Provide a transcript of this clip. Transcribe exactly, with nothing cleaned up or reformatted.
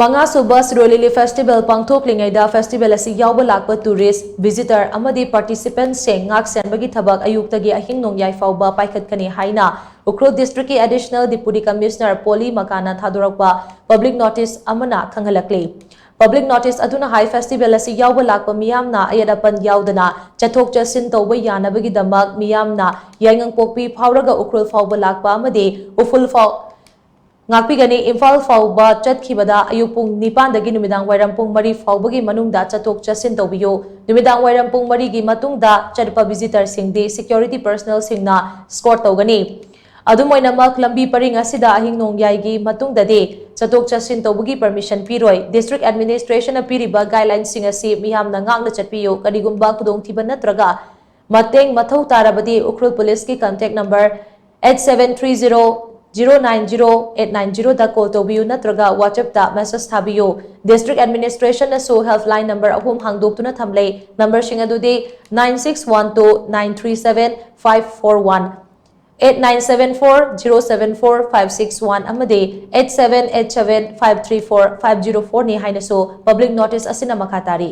ꯃꯉꯥꯁꯨꯕ ꯁꯤꯔꯣꯏ ꯂꯤꯂꯤ festival ꯄꯥꯡꯊꯣꯛꯂꯤꯉꯩꯗ festival ꯑꯁꯤ ꯌꯥꯎꯕ ꯂꯥꯛꯄ ꯇꯨꯔꯤꯁ, ꯚꯤꯖꯤꯇꯔ ꯑꯃꯗꯤ ꯄꯥꯔꯇꯤꯁꯤꯄꯦꯟꯠꯁꯤꯡ ꯉꯥꯛ ꯁꯦꯟꯕꯒꯤ ꯊꯕꯛ ꯑꯌꯨꯛꯇꯒꯤ ꯑꯍꯤꯡ ꯅꯣꯡꯌꯥꯏ ꯐꯥꯎꯕ ꯄꯥꯏꯈꯠꯀꯅꯤ ꯍꯥꯏꯅ ꯎꯈ꯭ꯔꯨꯜ ꯗꯤꯁꯇ꯭ꯔꯤꯛꯀꯤ ꯑꯦꯗꯤꯁꯅꯦꯜ ꯗꯤꯄꯨꯇꯤ ꯀꯃꯤꯁꯅꯔ ꯄꯣꯂꯤ ꯃꯀꯥꯅ ꯊꯥꯗꯣꯔꯛꯄ ꯄꯕ꯭ꯂꯤꯛ ꯅꯣꯇꯤꯁ ꯑꯃꯅ ꯈꯪꯍꯜꯂꯛꯂꯤ꯫ ꯄꯕ꯭ꯂꯤꯛ ꯅꯣꯇꯤꯁ ꯑꯗꯨꯅ ꯍꯥꯏ, ꯐꯦꯁꯇꯤꯚꯦꯜ ꯑꯁꯤ ꯌꯥꯎꯕ ꯂꯥꯛꯄ ꯃꯤꯌꯥꯝꯅ ꯑꯌꯦꯠ ꯑꯄꯟ ꯌꯥꯎꯗꯅ ꯆꯠꯊꯣꯛ ꯆꯠꯁꯤꯟ ꯇꯧꯕ ꯌꯥꯅꯕꯒꯤꯗꯃꯛ ꯃꯤꯌꯥꯝꯅ ꯌꯥꯏꯉꯪꯄꯣꯛꯄꯤ ꯐꯥꯎꯔꯒ ꯎꯈ꯭ꯔꯨꯜ ꯐꯥꯎꯕ ꯂꯥꯛꯄ ꯑꯃꯗꯤ ꯎꯐꯨꯜ ꯐꯥꯎ ꯉꯥꯛꯄꯤꯒꯅꯤ꯫ ꯏꯝꯐꯥꯜ ꯐꯥꯎꯕ ꯆꯠꯈꯤꯕꯗ ꯑꯌꯨꯛ ꯄꯨꯡ ꯅꯤꯄꯥꯟꯗꯒꯤ ꯅꯨꯃꯤꯗꯥꯡ ꯋꯥꯏꯔꯝ ꯄꯨꯡ ꯃꯔꯤ ꯐꯥꯎꯕꯒꯤ ꯃꯅꯨꯡꯗ ꯆꯠꯊꯣꯛ ꯆꯠꯁꯤꯟ ꯇꯧꯕꯤꯌꯨ꯫ ꯅꯨꯃꯤꯗꯥꯡ ꯋꯥꯏꯔꯝ ꯄꯨꯡ ꯃꯔꯤꯒꯤ ꯃꯇꯨꯡꯗ ꯆꯠꯄ ꯚꯤꯖꯤꯇꯔꯁꯤꯡꯗꯤ ꯁꯦꯀ꯭ꯌꯨꯔꯤꯇꯤ ꯄꯔꯁꯅꯦꯜꯁꯤꯡꯅ ꯁ꯭ꯀꯣꯔꯠ ꯇꯧꯒꯅꯤ꯫ ꯑꯗꯨꯝ ꯑꯣꯏꯅꯃꯛ, ꯂꯝꯕꯤ ꯄꯔꯤꯡ ꯑꯁꯤꯗ ꯑꯍꯤꯡ ꯅꯣꯡꯌꯥꯏꯒꯤ ꯃꯇꯨꯡꯗꯗꯤ ꯆꯠꯊꯣꯛ ꯆꯠꯁꯤꯟ ꯇꯧꯕꯒꯤ ꯄꯔꯃꯤꯁꯟ ꯄꯤꯔꯣꯏ꯫ ꯗꯤꯁꯇ꯭ꯔꯤꯛ ꯑꯦꯗꯃꯤꯅꯤꯁꯇ꯭ꯔꯦꯁꯟꯅ ꯄꯤꯔꯤꯕ ꯒꯥꯏꯗꯂꯥꯏꯟꯁꯤꯡ ꯑꯁꯤ ꯃꯤꯌꯥꯝꯅ ꯉꯥꯛꯅ ꯆꯠꯄꯤꯌꯨ꯫ ꯀꯔꯤꯒꯨꯝꯕ ꯈꯨꯗꯣꯡꯊꯤꯕ ꯅꯠꯇ꯭ꯔꯒ ꯃꯇꯦꯡ ꯃꯊꯧ ꯇꯥꯔꯕꯗꯤ ꯎꯈ꯭ꯔꯨꯜ ꯄꯨꯂꯤꯁꯀꯤ contact number eight seven three zero zero nine zero eight nine zero ꯗ ꯀꯣꯜ ꯇꯧꯕꯤꯌꯨ ꯅꯠꯇ꯭ꯔꯒ WhatsApp ꯇ ꯃꯦꯁꯦꯖ ꯊꯥꯕꯤꯌꯨ꯫ ꯗꯤꯁꯇ꯭ꯔꯤꯛ ꯑꯦꯗꯃꯤꯅꯤꯁꯇ꯭ꯔꯦꯁꯟꯅꯁꯨ ꯍꯦꯜꯞꯂꯥꯏꯟ ꯅꯝꯕꯔ ꯑꯍꯨꯝ ꯍꯥꯡꯗꯣꯛꯇꯨꯅ ꯊꯝꯂꯦ꯫ ꯅꯝꯕꯔꯁꯤꯡ ꯑꯗꯨꯗꯤ nine six one two nine three seven five four one, eight nine seven four zero seven four five six one ꯑꯃꯗꯤ eight seven eight seven five three four five zero four ꯅꯤ ꯍꯥꯏꯅꯁꯨ public notice ꯑꯁꯤꯅ ꯃꯈꯥ ꯇꯥꯔꯤ꯫